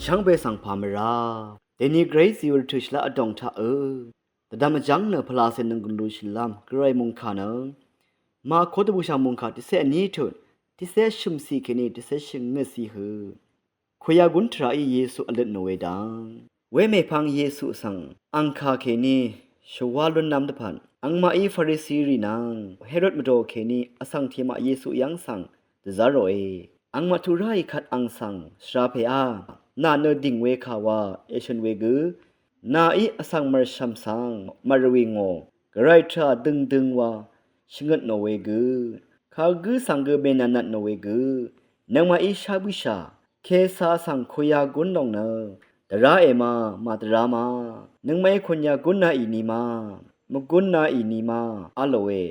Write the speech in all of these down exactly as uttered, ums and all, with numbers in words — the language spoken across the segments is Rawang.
Shvngbe svng pà mvrá dèní Gvray zí rvtø̀ shvlá vdòng taq ø dvdvm vjv́ng nø pvlacè nønggùn lú shvlám Gvray mòngkà nø Mako dvbùshà mòngkà tiqcé vní tut tiqcé shø̀mcì kèní tiqcé shvngøtcì hø. Kuyagún tvrà í Yesu vløtnò we dang. Wemèpvng Yesu svng angkà kèní shvwá lúnlv́m dvpvt angmaqí Farisirì nvng Herod mvdò kèní vsvng tiqmaq Yesu yv́ng svng dvzá ròe. Angmaq tuq ráì kvt ang svng shvrapèá. Nà nø dìng we kà wa èshø̀n we gø. Nàí vsvng mv̀rshv̀m svng mvrwì ngò. Gvray tvrà døngdøng wa shvngøtnò we gø. Kagǿ svng gø mènànvtnò we gø. Nøngmaqí shá bǿshà. Kesa svng kuyagún lòng nø dvrá èma, màdvrá ma. Nøngmaqí kunyagún nàì ni ma, mvgún nàì ni ma, a lòe.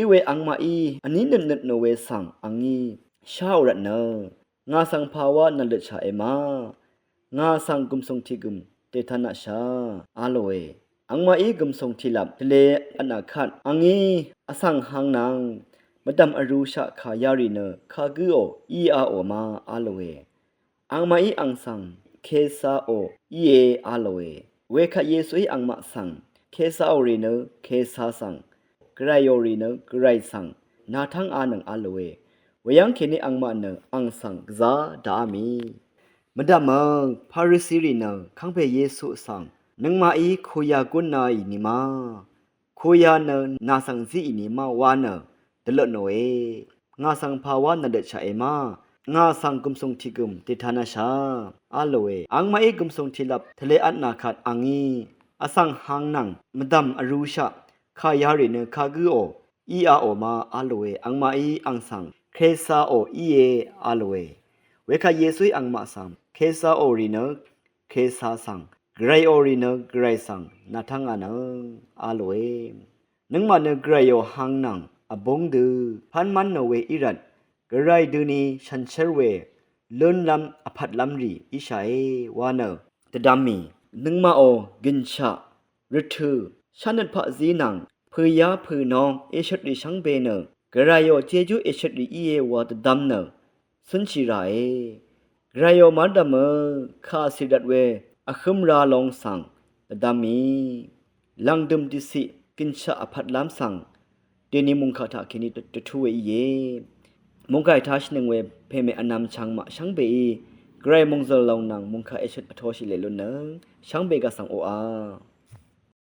Iwe angmaqí vní nøtnøtnò we svng angí sháò rvtnø. Ngà svng pàwá nvløtshà èma. Ngà svng gùmsùng tiqgø̀m dètánaqshà, a lòe. Angmaqí gùmsùng tiqlap tvle vtnà kvt angí vsvng hang nvng mvdv̀m vrūshaq kà yarì nø kagǿò íaò ma, a lòe. Angmaqí ang svng kesaò íe, a lòe. Wekvt Yesuí angmaq svng kesaò rì nø kesa svng, gvraìò rì nø gvray svng, nàtv́ng anøng, a lòe. Weyv́ng kèní angmaq nø ang svng gvzá daqá mì. Mvdv̀mø Farisirì nø kv́ngpè Yesu svng nøngmaqí kuyagún nàì ni ma, kuya nø nà svng zíì ni ma wa nø dvløtnòe. Ngà svng pàwá nvløtshà èma. Ngà svng gùmsùng tiqgø̀m dètánaqshà, a lòe. Angmaqí gùmsùng tiqlap tvle vtnà kvt angí vsvng hang nvng mvdv̀m vrūshaq kà yarì nø kagǿò íaò ma, a lòe. Angmaqí ang svng kesaò íe, a lòe. Wekvt Yesuí angmaq svng kesaò rì nø kesa svng, gvraìò rì nø gvray svng nàtv́ng anøng, a lòe. Nøngmaq nø gvraìò hang nvng vbúng dø pv́nmv́nnò we í rvt gvray døni shànshér we lúnlv́m vpvtlv́m rì íshàe wa nø dvdvm mì. Nøngmaqò gø̀nshaq, rvtø̀, shánøt paqzí nvng pø̀yá pø̀nóng èshøtrì shvngbe nø gvraìò jejú èshøtrì íe wa dvdvm nø cúnshì ràe. Gvraìò mv́rdv̀mø kà cìrvt we vhǿm ra long svng dvdvm mì. Lv̀ngdø̀m dvciq gø̀nshaq vpvtlv́m svng dèní mòngkà taq kèní dvtú we íe. Mòngkà ètashìnøng we pèmè vnvm chvngmaq shvngbeí gvray mòngzø̀l lòng nvng mòngkà èshøt vtoshì leq lunnøng shvngbe gvsvng oqà.